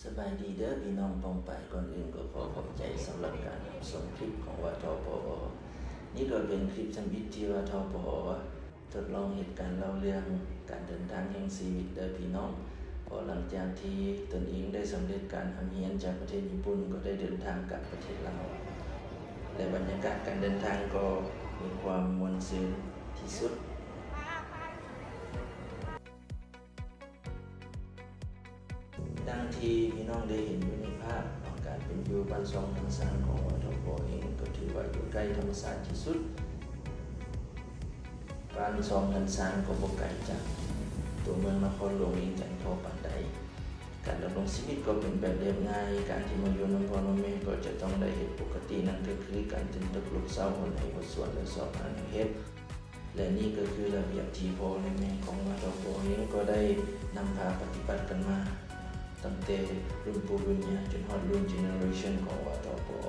ສະບາຍດີເດີພີ່ນ້ອງປ້ອງປາຍ, ກ່ອນອື່ນກໍຂໍຂອບໃຈສຳລັບການຮັບຊົມຄລິບຂອງ ວທປອ. ນີ້ກໍເປັນຄລິບທຳອິດທີ່ ວທປອ ທົດລອງເຮັດການເລົ່າເລື່ອງການເດີນທາງແຫ່ງຊີວິດເດີພີ່ນ້ອງ. ເພາະຫຼັງຈາກທີ່ຕົນເອງໄດ້ສຳເລັດການຮ່ຳຮຽນຈາກປະເທດຍີ່ປຸ່ນ, ກໍໄດ້ເດີນທາງກັບປະເທດລາວ ແລະ ບັນຍາກາດການເດີນທາງກໍມີຄວາມມ່ວນຊື່ນທີ່ສຸດ. ດັ່ງທີ່ພີ່ນ້ອງໄດ້ເຫັນຢູ່ໃນພາບເນາະ, ການເປັນຢູ່ບ້ານຊ່ອງທັນຊານຂອງ ວທປ ເອງ ກໍຖືວ່າຢູ່ໃກ້ທຳມະຊາດທີ່ສຸດ. ບ້ານຊ່ອງທັນຊານກໍບໍ່ໄກຈາກຕົວເມືອງນະຄອນຫຼວງວຽງຈັນພໍປານໃດ. ການດຳລົງຊີວິດກໍເປັນແບບລຽບງ່າຍ, ການທີ່ມາຢູ່ນຳພໍ່ນຳແມ່ກໍຈະຕ້ອງໄດ້ເຮັດປົກກະຕິ, ນັ້ນກໍຄືການຕື່ນແຕ່ລຸກເຊົ້າ, ຫົດໄຮ່ຫົດສວນ ແລະ ຊອກຫາແນວເຮັດ. ແລະ ນີ້ກໍຄືລະບຽບທີ່ພໍ່ ແລະ ແມ່ຂອງ ວທປ ເອງກໍໄດ້ນຳພາປະຕິບັດກັນມາ ຕັ້ງແຕ່ລຸ້ນປູ່ລຸ້ນຍ່າ ຈົນຮອດລຸ້ນ generation ຂອງ ວທປອ.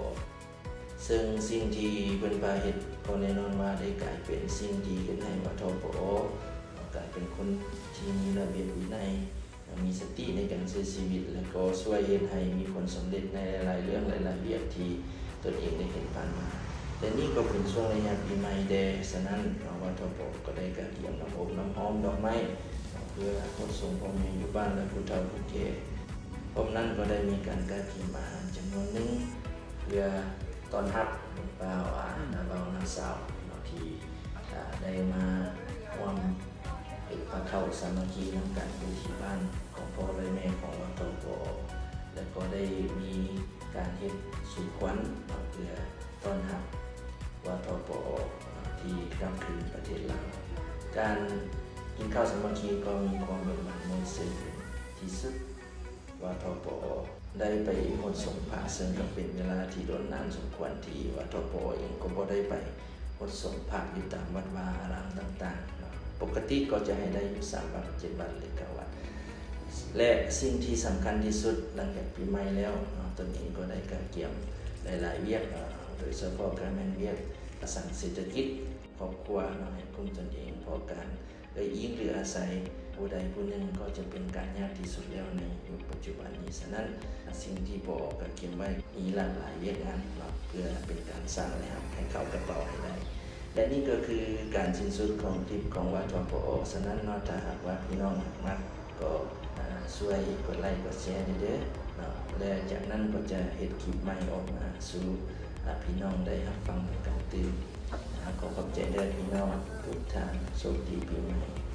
ເຊິ່ງສິ່ງທີ່ເພິ່ນພາເຮັດກໍແນ່ນອນວ່າໄດ້ກາຍເປັນສິ່ງທີ່ເຮັດໃຫ້ ວທປອ ກາຍເປັນຄົນທີ່ມີລະບຽບວິໄນ, ມີສະຕິໃນການໃຊ້ຊີວິດ ແລະ ກໍຊ່ວຍເຮັດໃຫ້ມີຜົນສຳເລັດໃນຫຼາຍໆເລື່ອງ, ຫຼາຍໆວຽກທີ່ຕົນເອງໄດ້ເຮັດຜ່ານມາ. ແລະ ນີ້ກໍເປັນຊ່ວງໄລຍະປີໃໝ່ແດ່, ສະນັ້ນ ວທປ ກໍໄດ້ກະກຽມນ້ຳອົບນ້ຳຫອມດອກໄມ້ ເພື່ອຫົດສົງພໍ່ແມ່ຢູ່ບ້ານ ແລະ ຜູ້ເຖົ້າຜູ້ແກ່. ພ້ອມນັ້ນກໍໄດ້ມີການກະກຽມອາຫານຈຳນວນໜຶ່ງ ເພື່ອຕ້ອນຮັບບ່າວ ອາ ໜ້າບ່າວໜ້າສາວເນາະ ທີ່ ອາ ໄດ້ມາຮ່ວມເຮັດປະເຂົ້າສາມັກຄີນຳກັນຢູ່ທີ່ບ້ານຂອງພໍ່ ແລະ ແມ່ຂອງ ວທປອ ແລະ ກໍໄດ້ມີການເຮັດສຸມຄວັນເນາະ ເພື່ອຕ້ອນຮັບ ວທປອ ທີ່ກັບຄືນປະເທດລາວ. ການກິນເຂົ້າສາມັກຄີກໍມີຄວາມເບີກບານມ່ວນຊື່ນທີ່ສຸດ. ວທປອ ໄດ້ໄປຫົດສົງພະ ເຊິ່ງກໍເປັນເວລາທີ່ດົນນານສົມຄວນທີ່ ວທປອ ເອງກໍບໍ່ໄດ້ໄປຫົດສົງພະຢູ່ຕາມວັດວາອາຣາມຕ່າງໆເນາະ. ປົກກະຕິກໍຈະໃຫ້ໄດ້ຢູ່ສາມວັດ, ເຈັດວັດ ຫຼື ເກົ້າວັດ. ແລະ ສິ່ງທີ່ສຳຄັນທີ່ສຸດ ຫຼັງຈາກປີໃໝ່ແລ້ວເນາະ, ຕົນເອງກໍໄດ້ກະກຽມຫຼາຍໆວຽກເນາະ, ໂດຍສະເພາະກໍແມ່ນວຽກອະສັງເສດຖະກິດຄອບຄົວເນາະ, ໃຫ້ກຸ້ມຕົນເອງ, ເພາະການ ໄດ້ອີງ ຫຼື ອາໄສຜູ້ໃດຜູ້ໜຶ່ງກໍຈະເປັນການຍາກທີ່ສຸດແລ້ວໃນຍຸກປັດຈຸບັນນີ້. ສະນັ້ນ ສິ່ງທີ່ປອກະກຽມໄວ້ມີຫຼາກຫຼາຍວຽກງານເນາະ ເພື່ອເປັນການສ້າງລາຍຮັບໃຫ້ເຂົ້າກະເປົາໃຫ້ໄດ້. ແລະ ນີ້ກໍຄືການສິ້ນສຸດຂອງຄລິບຂອງ ວທປອ. ສະນັ້ນເນາະ ຖ້າຫາກວ່າພີ່ນ້ອງມັກ ກໍ ອາ ຊ່ວຍກົດໄລກົດແຊແດ່ເດີເນາະ ແລະ ຈາກນັ້ນກໍຈະເຮັດຄລິບໃໝ່ອອກມາສູ່ ອາ ພີ່ນ້ອງໄດ້ຮັບຟັງນຳກັນຕື່ມ. ອາ ຂໍຂອບໃຈເດີພີ່ນ້ອງທຸກທ່ານ, ໂຊກດີປີໃໝ່.